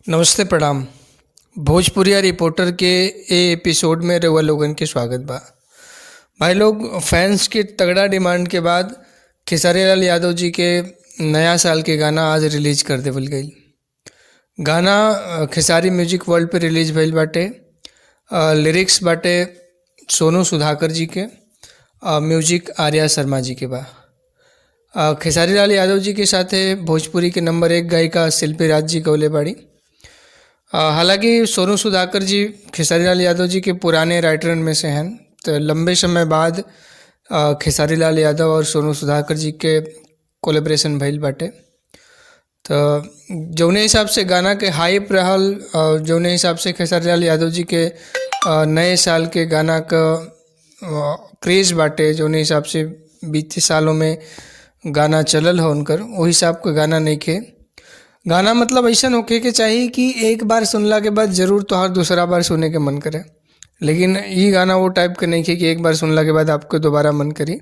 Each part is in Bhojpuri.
नमस्ते, प्रणाम। भोजपुरिया रिपोर्टर के ए एपिसोड में रउआ लोगन के स्वागत बा। भाई लोग, फैंस के तगड़ा डिमांड के बाद खेसारी लाल यादव जी के नया साल के गाना आज रिलीज कर देवल गईल। गाना खेसारी म्यूजिक वर्ल्ड पे रिलीज भइल बाटे। लिरिक्स बाटे सोनू सुधाकर जी के, म्यूजिक आर्या शर्मा जी के बा। खेसारी लाल यादव जी के साथे भोजपुरी के नंबर एक गायिका शिल्पी राज जी गौले बाड़ी। हालांकि सोनू सुधाकर जी खेसारी लाल यादव जी के पुराने राइटरन में से हैं, तो लंबे समय बाद खेसारी लाल यादव और सोनू सुधाकर जी के कोलेब्रेशन भइल बाटे। तो जौने हिसाब से गाना के हाइप रहल, जौने हिसाब से खेसारी लाल यादव जी के नए साल के गाना क क्रेज़ बाटे, जौने हिसाब से बीते सालों में गाना चलल ह उनकर, ओहि हिसाब के गाना नइखे। गाना मतलब अइसन होखे के चाही कि एक बार सुनला के बाद जरूर तोहार दूसरा बार सुने के मन करे, लेकिन ई गाना वो टाइप के नइखे कि एक बार सुनला के बाद आपके दोबारा मन करी।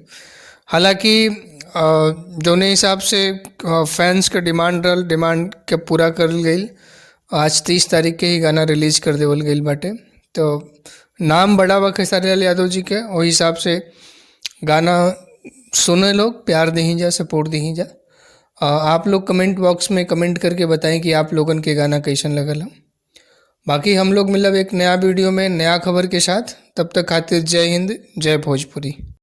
हालांकि जौने हिसाब से फैंस के डिमांड रहल, डिमांड के पूरा करल गईल। आज 30 तारीख के ही गाना रिलीज कर देवल गईल बाटे। तो नाम बड़ा बा खेसारी लाल यादव जी के, ओहि हिसाब से गाना सुने लोग, प्यार दही जा, सपोर्ट दही जा। आप लोग कमेंट बॉक्स में कमेंट करके बताएं कि आप लोगन के गाना कैसन लगल ह। बाकी हम लोग मिलब एक नया वीडियो में नया खबर के साथ। तब तक खातिर जय हिंद, जय भोजपुरी।